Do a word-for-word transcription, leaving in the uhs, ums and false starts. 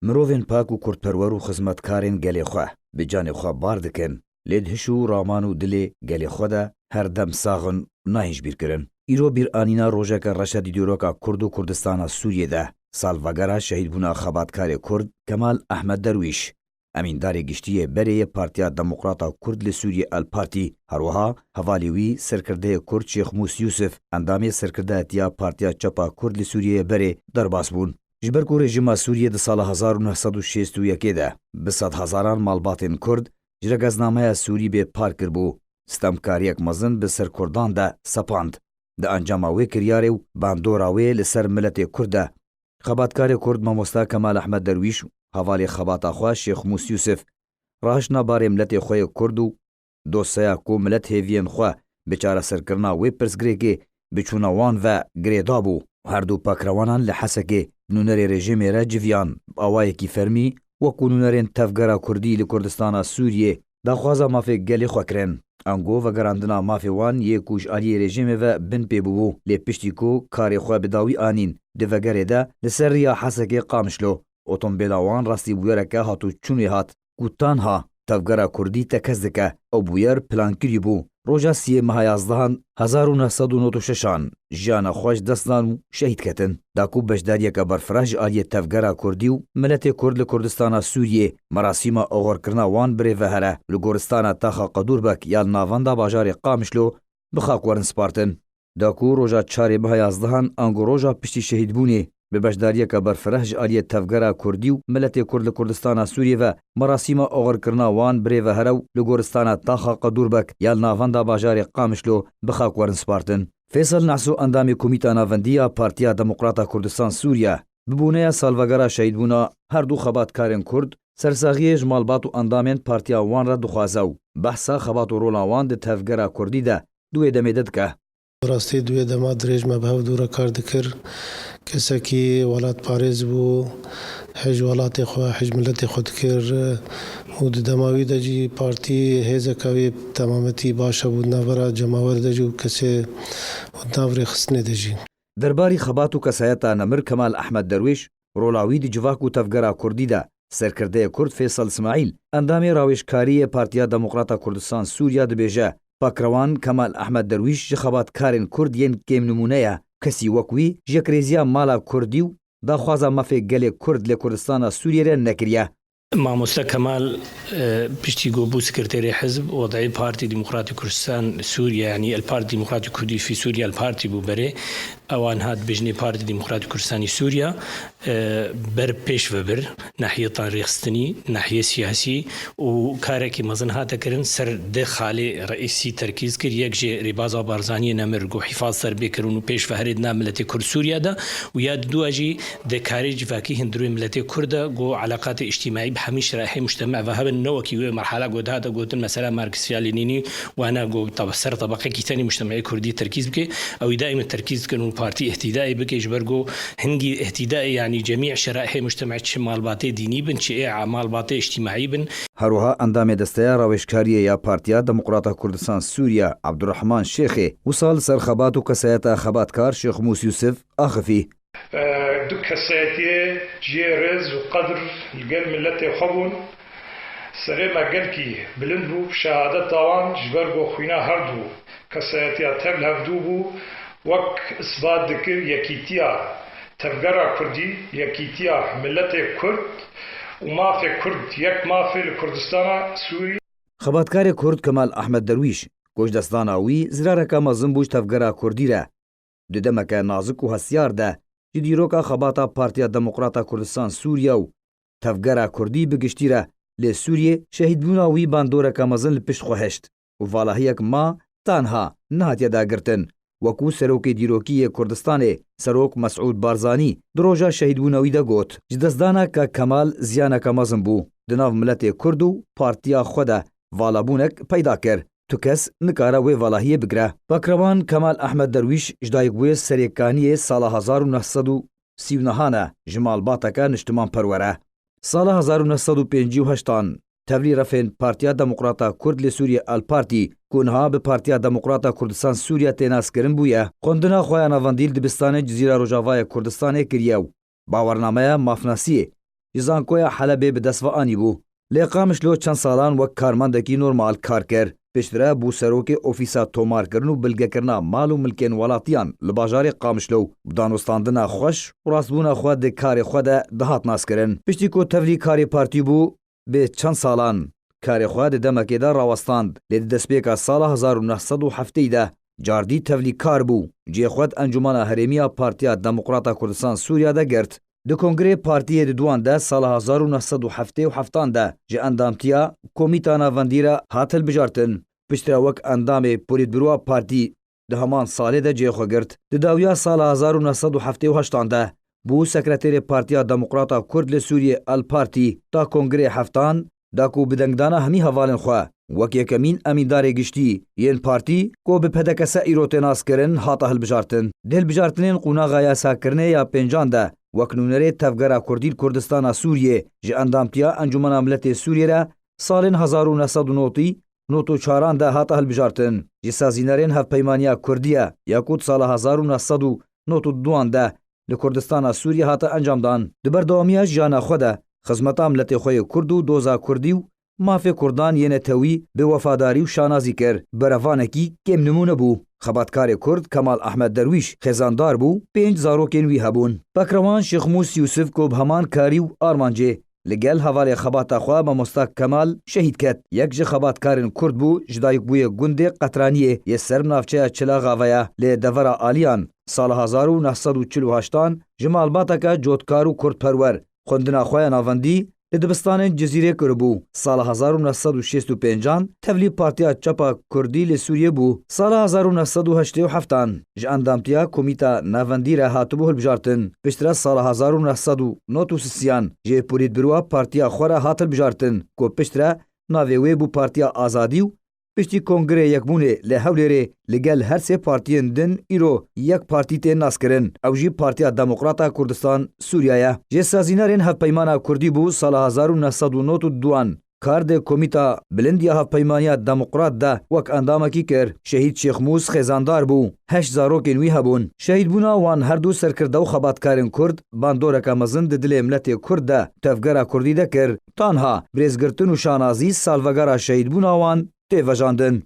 Mirovên pak û kurdperwer û xizmetkarên gelê xwe bi canê xwe bar dikin, lê di hiş û raman û dilê gelê xwe de her dem sax in û nayên ji bîr kirin. Îro bîranîna rojeke reş e di dîroka Kurd û Kurdistana Sûriyê de, salvegera şehîdbûna xebatkarê Kurd Kemal Ehmed Derwîş, emîndarê giştî yê berê yê Partiya Demokrata Kurd li Sûriyê El Partî, her wiha hevalê wî serkirdeyê Kurd Şêx Mûs Yûsif, endamê serkirdayetiya Partiya Çepa Kurd li Sûriyeyê berê derbas bûn. Ji ber ku rejîma Sûriyê di sala hezar û neh sed û şêst û yekê de bi sedhezaran malbatên Kurd ji regeznameya Sûrî bê par kiribû, stemkariyek mezin bi ser Kurdan de sepand. Di encama wê kiryarê û bandora wê li ser miletê Kurd de, xebatkarê Kurd Mamosta Kemal Ehmed Derwîş û hevalê xebata xwe Şêx Mûs Yûsif rahiştine barê miletê xwe yê Kurd û dosteya ku milet hêviyên xwe bi çareserkirina wê pirsgirêkê bi çûna wan ve girêdabû. Her du pakrewanan li Hesekê di nûnerê rejîmê re civiyan bi awayekî fermî wekû nûnerên tevgera Kurdî li Kurdistana Sûriyê daxwaza mafê gelê xwe kirin. Ango vegerandina mafê wan yê ku ji aliyê rejîmê ve bin pê bûbû, lê piştî ku karê xwe bi dawî anîn di vegerê de li ser riya Hesekê Qamişlo, otombêla wan rastî bûyereke hatûçûnê hat ku tanha tevgera Kurdî tekez dike. Ew bûyer plankirî bû. Roja siyê meha yazdehan hezar û neh sed û nod û şeşan jiyana xwe ji dest dan û şehîd ketin. Da ku beşdariyeke berfireh ji aliyê tevgera Kurdî û miletê Kurd li Kurdistana Sûriyê merasîma oxirkirina wan birêve here li goristana Taxa Qedûrbek ya li navenda bajarê Qamişlo bi xak werin spartin. Da ku roja çarê meha yazdehan ango roja piştî şehîdbûnê bi beşdariyeke berfireh ji aliyê tevgera Kurdî û miletê Kurd li Kurdistana Sûriyê ve merasîma oxirkirina wan birêve here û li goristana Taxa Qedûrbek ya li navenda bajarê Qamişlo bi xak werin spartin. Feysel Neso endamê Komîta Navendî ya Partiya Demokrata Kurdistan Sûriye bi boneya salvegera şehîdbûna her du xebatkarên Kurd sersaxiyê ji malbat û endamên partiya wan re dixwaze û behsa xebat û rola wan di tevgera Kurdî de di wê demê de dike. Bi rastî di wê dema dirêj me bi hev dû re kar dikir. Kesekî welatparêz bû, hej welatê xwe, hej miletê xwe dikir û di dema wî de jî partî hêzeke wê temametî baş hebû di navbera cemawer de jî û kesê û di nav rêxistinê de jî. Derbarî xebat û kesayeta nemir Kemal Ehmed Derwîş, rola wî di civak û tevgera Kurdî de, serkirdeyê Kurd Feysel Ismaîl, endamê rawêjkarî yê Partiya Demokrata Kurdistan Sûriya dibêje, Pakrewan Kemal Ehmed Derwîş ji xebatkarên Kurd yên kêmnimûne ye. Kesî wek wî ji yekrêziya mala Kurdî û daxwaza mafê gelê Kurd lê Kurdistana Sûriyê re nekiriye. Mamoste Kemal, e, piştî ku bû sekreterê hizb, wedayê Partî Demokratî Kurdistan Sûriye, yanî El Partî Demokratî Kurdî fî Sûriye El Partî bû berê. Ewan hat bêjinê Partî Demokratî Kurdistanî Sûriye, e, ber pêş ve bir, nahiyê tanrêxistinî, nahiyê siyasî û karekî mezin hate kirin ser di xalê reîsî terkîz kir. Yek jê rêbaza Barzaniyê nemir ku hîfaz ser bê kirin û pêş ve herê di nav miletê Kurd Sûriye de û ya di dua jî di karê civakî hundirê miletê Kurd de ku eleqatê îctîmaî bi hemî şerahê mujtema ve hebin, ne wekî wê merhala ku dihate gotin mesela Marksiya Lenînî wana ku tab-, ser tebeqekî tenê mujtemê Kurdî terkîz bike. Ew î daîme terkîz dikin û partî îhtîdayê bike, ji ber ku hingî îhtîdayê, yanî cemî şerahê mujtemê, çi malbatê dînî bin, çi ê malbatê îctîmaî bin. Her wiha endamê Desteya Rawêjkariyê ya Partiya Demokrata Kurdistan Sûriye Abdurrahman Şêxê wisa li ser xebat û kesayeta xebatkar Şêx Mûs Yûsif axifî. Du kesayetiyê cihê rêz û qedr li gel miletê xwe bûn. Serê me gelkî bilind bû bi şehadeta wan, ji ber ku xwîna her du kesayetiya tev li hevdû bû, wek isbat dikir yekîtiya tevgera Kurdî, yekîtiya miletê Kurd û mafê Kurd, yek mafê li Kurdistana Sûrî. Xebatkarê Kurd Kemal Ehmed Derwîş, ku ji destdana wî zirareke mezin bû ji tevgera Kurdî re, di demeke nazik û hestiyar de ji dîroka xebata Partiya Demokrata Kurdistan Sûriye û tevgera Kurdî bi giştî re lê Sûriyê şehîdbûna wî bandoreke mezin li pişt xwe hişt û valahiyek ma tanha nehatiye dagirtin. Wekû serokê dîrokî yê Kurdistanê, Serok Mesûd Barzanî, di roja şehîdbûna wî de got, ji destdana Kak Kemal ziyaneke mezin bû di nav miletê Kurd û partiya xwe de, valabûnek peyda kir. Tu kes nikare wê valahiyê bigire. Pakrewan Kemal Ehmed Derwîş ji dayik bûye serê kaniyê sala hezar û neh sed û sî û nehan e, ji malbateke niştimanperwer e. Sala hezar û neh sed û pêncî û heştan tevlî refên Partiya Demokrata Kurd li Sûriye El Partî, ku niha bi Partiya Demokrata Kurdistan Sûriye tê naskirin bûye, xwendina xwe ya navendî li dibistanê Cizîra Rojavayê Kurdistanê kiriye û bawernameya mafnasiyê ji Zankoya Helebê bi dest ve anîbû. Lê Qamişlo çend salan wek karmendekî normal kar kir. Piştre bû serokê Ofîsa Tomarkirin û Bilgekirina Mal û Milkên Welatiyan li bajarê Qamişlo û bi danûstandina xweş û rastbûna xwe di karê xwe de dihat naskirin. Piştî ku tevlî karê partî bû, bi çend salan karê xwe di demekê de rawestand, lê di destpêka sala hezar û neh sed û heftê de cardî tevlîkar bû, cihê xwe di Encûmena Herêmî ya Partiya Demokrata Kurdistan Sûriya de girt. Di kongreyê partiyê di duwan de sala hezar û neh sed û heftê û heftan de ji endamtiya Komîta Navendî re hat hilbijartin. Piştre wek endamê Polîtbûroya Partî di heman salê de cihê xwe girt. Di dawiya sala hezar û neh sed û heftê û heştan de bû sekreterê Partiya Demokrata Kurd li Sûriyê, El Partî, ta kongreyê heftan da ku bi dengdana hemî hevalên xwe wek yekemîn emîndarê giştî yên partî ku bi P D K S îro tê naskirin hate hilbijartin. Di hilbijartinên qonaxa yasakirinê ya pêncan de wek nûnerê Tevgera Kurdî li Kurdistana Sûriyê ji endamtiya Encûmena Miletê Sûriyê re salên hezar û neh sed û notî, not û çaran de hate hilbijartin. Ji sazînerên Hevpeymaniya Kurdî ye ya ku di sala hezar û neh sed û nod û duan de li Kurdistana Sûriyê hate encamdan. Di berdewamiya jiyana xwe de xizmeta miletê xwe yê Kurd û doza Kurdî û mafê Kurdan yê netewî bi wefadarî û şanazî kir. Berevanekî kêm nimûne bû. Xebatkarê Kurd Kemal Ahmed Derwîş xêzandar bû, pênc zarokên wî hebûn. Pekrewan Şêxmûs Yûsif ku bi heman karî û armancê li gel hevalê xebata xwe Mamosta Kemal şehîd ket. Yek ji xebatkarên Kurd bû, ji dayik bûye gundê Qetraniyê yê ser bi navçeya Çilaxa ve ye, lê devera Aliyan sala hezar û neh sed û çil û heştan ji malbateke cotkar û kurdperwer xwendina xwe ya navendî li dibistanên Cizîrê kiribû. Sala hezar û neh sed û şêst û pêncan tevlî Partiya Çepa Kurdî li Sûriyê bû. Sala hezar û neh sed û heştê û heftan ji endamtiya Komîta Navendî re hatibû hilbijartin. Piştre sala hezar û neh sed û nod û sisiyan ji Polîtbûroya Partiya xwe re hat hilbijartin ku piştre navê wê bû Partiya Azadî û piştî Kongreyê Yekbûnê li Hewlêrê li gel her sê partiyên din îro yek partî tê naskirin. Ew jî Partiya Demokrata Kurdistan Sûriya ye. Jê sazînerên Hevpeymana Kurdî bû sala hezar û neh sed û nod û duan. Kar di Komîta Bilind ya Hevpeymaniya Demokrat de wek endamekî kir. Şehîd Şêxmûs xêzandar bû. Heşt zarokên wî hebûn. Şehîdbûna wan her du serkirde û xebatkarên Kurd bandoreke mezin di dilê miletê Kurd de tevgera Kurdî de kir. Tanha bi rêzgirtin û şanazî salvegera şehîdbûna wan tê vejandin.